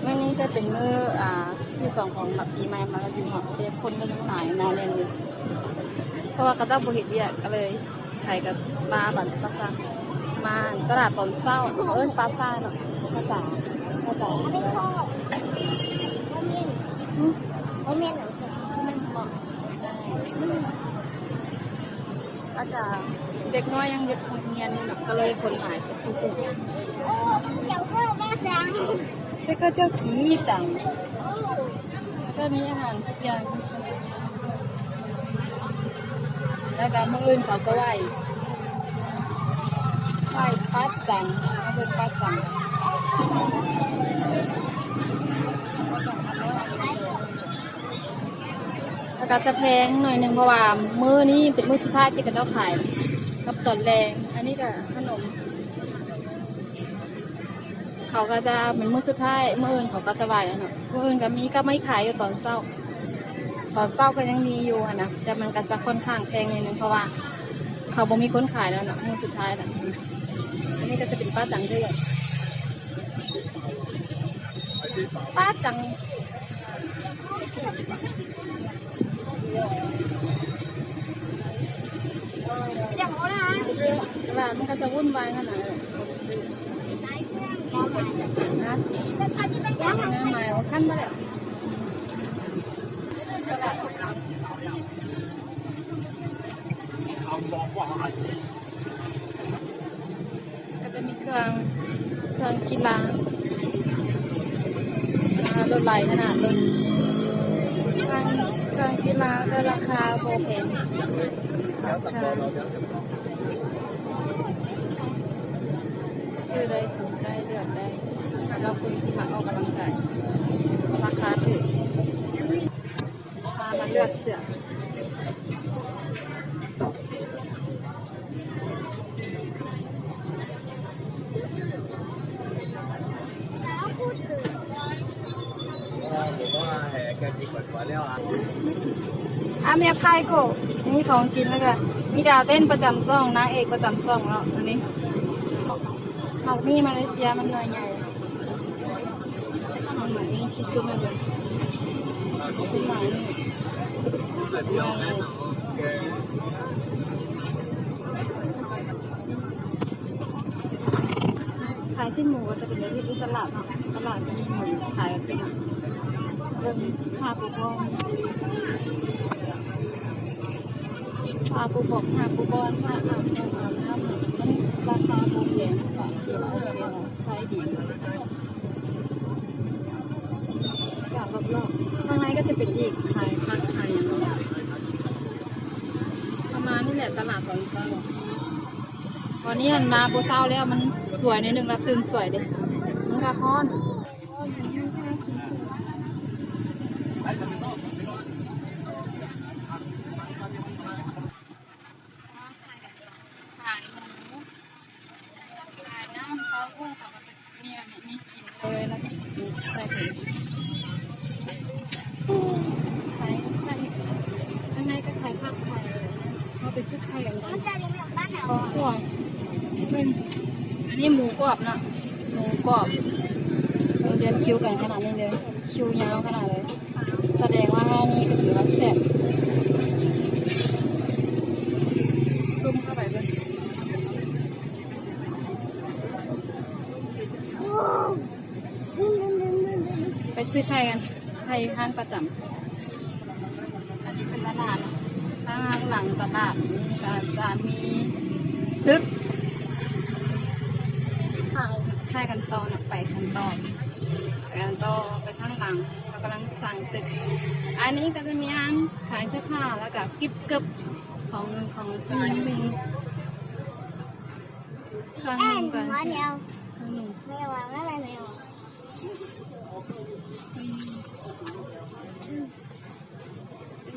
ມື້ນີ້ຈະເປັນມື້ ອ່າ ທີສອງຂອງປີໃໝ່ມາລາວຢູ່ເນາະ ແຕ່ຄົນກໍຍັງຫຼາຍໜາແໜ້ນຢູ່ ເພາະວ່າເຂົາເຈົ້າບໍ່ເຮັດວຽກ ກໍເລີຍໃຜກໍມາບັດປາຊາ ມາຕະຫຼາດຕອນເຊົ້າ ເອີ້ນປາຊາເນາະ ພາສາ ພາສາ ອືມ ແລ້ວກະເດັກນ້ອຍຍັງເຮັດໂຮງຮຽນຢູ່ເນາະ ກໍເລີຍຄົນຫຼາຍ ໃສ່ເຂົາເຈົ້າກີຈັງ ກໍມີອາຫານທຸກຢ່າງຢູ່ຊັ້ນ ແລ້ວກະມື້ອື່ນເຂົາຈະໄຫວ້ ໄຫວ້ປາຈັນ ເບິ່ງປາຈັນ ແລ້ວກໍຈະແພງໜ້ອຍໜຶ່ງ ເພາະວ່າມື້ນີ້ເປັນມື້ສຸດທ້າຍທີ່ເຂົາເຈົ້າຂາຍ ກັບຕອນແລງ ອັນນີ້ກໍຂະໜົມ ເຂົາກໍຈະເປັນມື້ສຸດທ້າຍ ມື້ອື່ນເຂົາກໍຈະໄຫວ້ແລ້ວເນາະ ມື້ອື່ນກໍມີ ກໍມີຂາຍຢູ່ຕອນເຊົ້າ ຕອນເຊົ້າກໍຍັງມີຢູ່ຫັ້ນນະ ແຕ່ມັນກໍຈະຂ້ອນຂ້າງແພງໜ້ອຍໜຶ່ງ ເພາະວ່າເຂົາບໍ່ມີຄົນຂາຍແລ້ວເນາະ ມື້ສຸດທ້າຍແລ້ວ ອັນນີ້ກໍຈະເປັນປາຈັນເທື່ອ ປາຈັນ ຕະຫຼາດມັນກໍຈະວຸ່ນວາຍຂະໜາດນັ້ນແຫຼະ ຄົນຊື້ ນະ ໜ້າໝາຍວ່າຄັນມາແລ້ວ ຕະຫຼາດ ກໍຈະມີເຄື່ອງ ເຄື່ອງກິລາ ອ່າ ລົດຫຼາຍຂະໜາດ ລົດ ເຄື່ອງ ເຄື່ອງກິລາກໍລາຄາບໍ່ແພງ ລາຄາ ຊື້ໄດ້ ສົນໃຈເລືອກໄດ້ ສຳລັບຄົນທີ່ມັກອອກກຳລັງກາຍ ລາຄາຖືກ. ພາມາເລືອກເສື້ອ ອາ ແມ່ພາຍໂກ ມີຂອງກິນ ແລ້ວກະມີດາວເຕັ້ນປະຈຳຊ່ອງ ນາງເອກປະຈຳຊ່ອງເນາະ ອັນນີ້ ໝາກມີມາເລເຊຍ ມັນໜ່ວຍໃຫຍ່. ເອົາໝາກນີ້ຊິຊຸບໃຫ້ເບິ່ງ ຊຸບໝາກນີ້ ຂາຍຊີ້ນໝູກໍຈະເປັນແບບນີ້ ຢູ່ຕະຫຼາດເນາະ ຕະຫຼາດຈະມີໝູຂາຍຈັ່ງຊີ້ ເບິ່ງຜ້າປູບ່ອນ ຜ້າປູບ່ອນ ຜ້າປູບ່ອນ ຜ້າອາບນ້ຳ ອາບນ້ຳ ມັນລາຄາບໍ່ແພງ ກໍຖືວ່າໂອເຄລະ ໃຊ້ດີ. ກະລອບໆ ຂ້າງໃນກໍຈະເປັນອີກ ຂາຍຜັກຂາຍຫຍັງ ປະມານນີ້ແຫຼະ ຕະຫຼາດຕອນເຊົ້າ. ຕອນນີ້ຫັ້ນມາບໍ່ເຊົ້າແລ້ວ ມັນສວຍໜ້ອຍໜຶ່ງ ລະຕື່ນສວຍເດ້ ມັນກະຮ້ອນ. ຂາຍໝູ ຂາຍນ້ຳເຕົ້າຫູ້ ເຂົາກໍຈະມີອັນນີ້ ມີກິນເລີຍ ແລ້ວກໍໃສ່ເຂົ້າ ຂາຍໄຂ່ ຂ້າງໃນກໍຂາຍຜັກ ຂາຍ ເຮົາໄປຊື້ໄຂ່ກັນກ່ອນ ຄອບຄົວ ເບິ່ງ ອັນນີ້ໝູກອບເນາະ ໝູກອບ ຄົນລຽນຄິວກັນຂະໜາດນີ້ເລີຍ ຄິວຍາວຂະໜາດເລີຍ. ສະແດງວ່າຮ້ານນີ້ກໍຖືວ່າແຊບ ຊຸມເຂົ້າໄປເບິ່ງ ໄປຊື້ໄຂ່ກັນ ໄຂ່ຮ້ານປະຈຳ. ອັນນີ້ເປັນຕະຫຼາດ ທາງຫຼັງຕະຫຼາດກໍຈະມີຕຶກ ຂາຍ ຂາຍກັນຕໍ່ເນາະ ໄປກັນຕໍ່ ໄປກັນຕໍ່ ໄປທາງຫຼັງ ເຮົາກຳລັງສ້າງຕຶກ ອັນນີ້ກໍຈະມີຮ້ານຂາຍເສື້ອຜ້າ ແລ້ວກໍກິບເກີບຂອງ ຂອງຜູ້ຍິງ ຜູ້ຍິງ ເຄື່ອງນຸ່ງກໍ ເຄື່ອງນຸ່ງ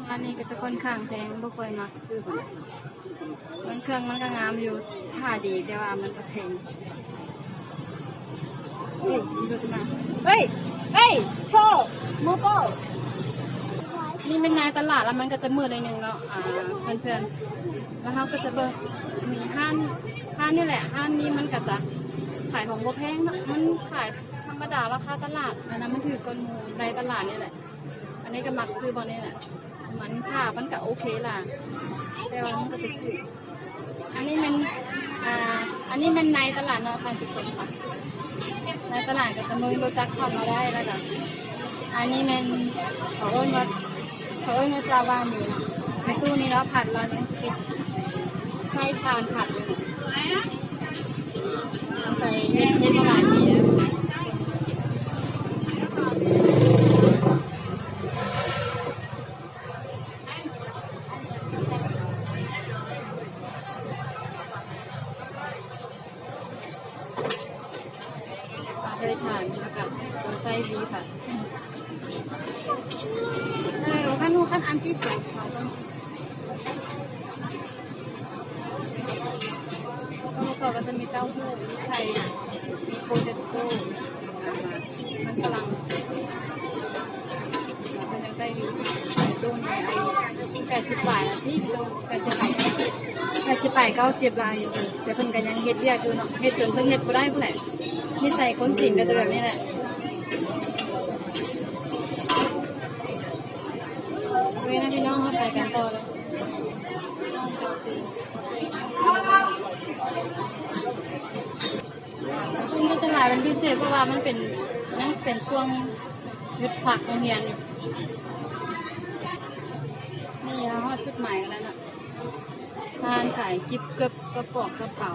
ອັນນີ້ກໍຈະຂ້ອນຂ້າງແພງ ບໍ່ຄ່ອຍມັກຊື້ປານໃດ ມັນເຄື່ອງມັນກໍງາມຢູ່ ຜ້າດີ ແຕ່ວ່າມັນກໍແພງ. ເອີຍ ເອີຍ ໂຊ ໂມໂກ ນີ້ແມ່ນໃນຕະຫຼາດ ແລ້ວມັນກໍຈະມືດໜ້ອຍໜຶ່ງເນາະ ອ່າ ເພື່ອນໆ ແລ້ວເຮົາກໍຈະເບິ່ງ ມີຮ້ານ ຮ້ານນີ້ແຫຼະ ຮ້ານນີ້ມັນກໍຈະຂາຍຂອງບໍ່ແພງເນາະ ມັນຂາຍ ທຳ ທຳມະດາລາຄາຕະຫຼາດ ອັນນັ້ນມັນຖືກກວ່າໝູ່ໃນຕະຫຼາດນີ້ແຫຼະ. ອັນນີ້ກໍມັກຊື້ບ່ອນນີ້ແຫຼະ ມັນ ຜ້າມັນກໍໂອເຄລະ ແຕ່ວ່າມັນກໍຈະຖືກ. ອັນນີ້ແມ່ນ ອ່າ ອັນນີ້ແມ່ນໃນຕະຫຼາດເນາະທ່ານຜູ້ຊົມ ໃນຕະຫຼາດກໍຈະມີລົດຈັກເຂົ້າມາໄດ້. ແລ້ວກໍອັນນີ້ແມ່ນ ເຂົາເອີ້ນວ່າ ເຂົາເອີ້ນວ່າຈາວາໝີເນາະ ໃນຕູ້ນີ້ເນາະ ພັດລາວຍັງຕິດ ໃຊ້ຖ່ານພັດຢູ່ ໃສ່ເຮັດ ເຮັດມາຫຼາຍປີແລ້ວ. ເຄີຍທານ ແລ້ວກໍສົງໄສດີຄ່ະ. ເອີ ຄັນຮູ້ ຄັນອັນທີ່ສອງເຂົາຕ້ອງ ປະກອບກໍຈະມີເຕົ້າຫູ້ ມີໄຂ່ ມີໂປເຕໂຕ້ ມັນຝຣັ່ງ ເພິ່ນຍັງໃສ່ວີ ໂຕນີ້ແປດສິບປາຍ ແປດສິບປາຍ ແປດສິບປາຍ ເກົ້າສິບ ຫຼາຍຢູ່ ແຕ່ເພິ່ນກໍຍັງເຮັດວຽກຢູ່ເນາະ ເຮັດຈົນເພິ່ນເຮັດບໍ່ໄດ້ພຸ້ນແຫຼະ. ນິໄສຄົນຈີນກໍຈະແບບນີ້ແຫຼະ. ໂອເຄນະພີ່ນ້ອງ ເຮົາໄປກັນຕໍ່ເລີຍ. ຄົນກໍຈະຫຼາຍເປັນພິເສດ ເພາະວ່າມັນເປັນ ຍັງເປັນຊ່ວງຢຸດພັກໂຮງຮຽນຢູ່. ນີ້ເຮົາຮອດຈຸດໝາຍກັນແລ້ວເນາະ ຮ້ານຂາຍກິບເກີບ ກະປອກ ກະເປົາ.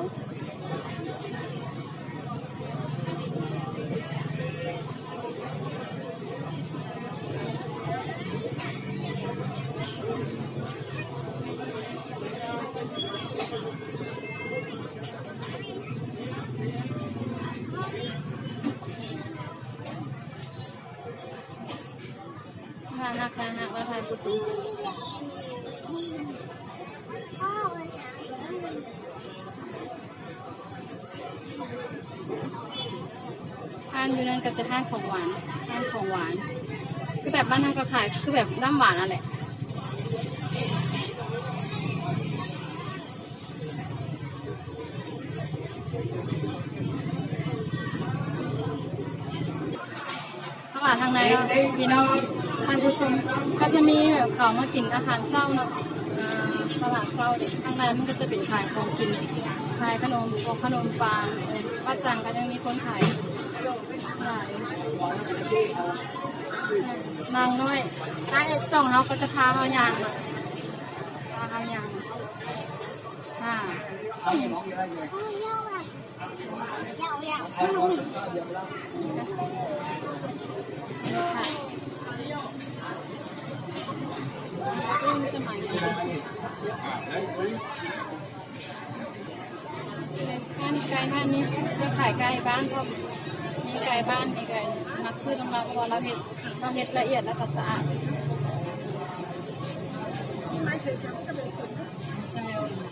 ໜ້າຮັກ ໜ້າຮັກ ແລ້ວທ່ານຜູ້ຊົມ ຮ້ານຢູ່ນັ້ນກໍຈະຮ້ານຂອງຫວານ ຮ້ານຂອງຫວານ ຄືແບບບ້ານເຮົາກໍຂາຍ ຄືແບບນ້ຳຫວານຫັ້ນແຫຼະ. ຕະຫຼາດທາງໃນເນາະພີ່ນ້ອງ ທ່ານຜູ້ຊົມ ກໍຈະມີແບບເຂົາມາກິນອາຫານເຊົ້າເນາະ ເອີ ຕະຫຼາດເຊົ້າເດ້. ທາງໃນມັນກໍຈະເປັນຂາຍຂອງກິນ ຂາຍຂະໜົມ ພວກຂະໜົມປາງ ເອີ ບາດຈັງກໍຍັງມີຄົນຂາຍຫຼາຍ. ນາງນ້ອຍ ນາງເອກສອງເຮົາກໍຈະພາເຮົາຍ່າງເນາະ ພາເຮົາຍ່າງ ອ່າ ຮ້ານໄກ່ ຮ້ານນີ້ເຂົາຂາຍໄກ່ບ້ານພ້ອມ ມີໄກ່ບ້ານ ມີໄກ່ ມັກຊື້ນຳລາວ ເພາະວ່າລາວເຮັດ ລາວເຮັດລະອຽດ ແລ້ວກໍສະອາດ.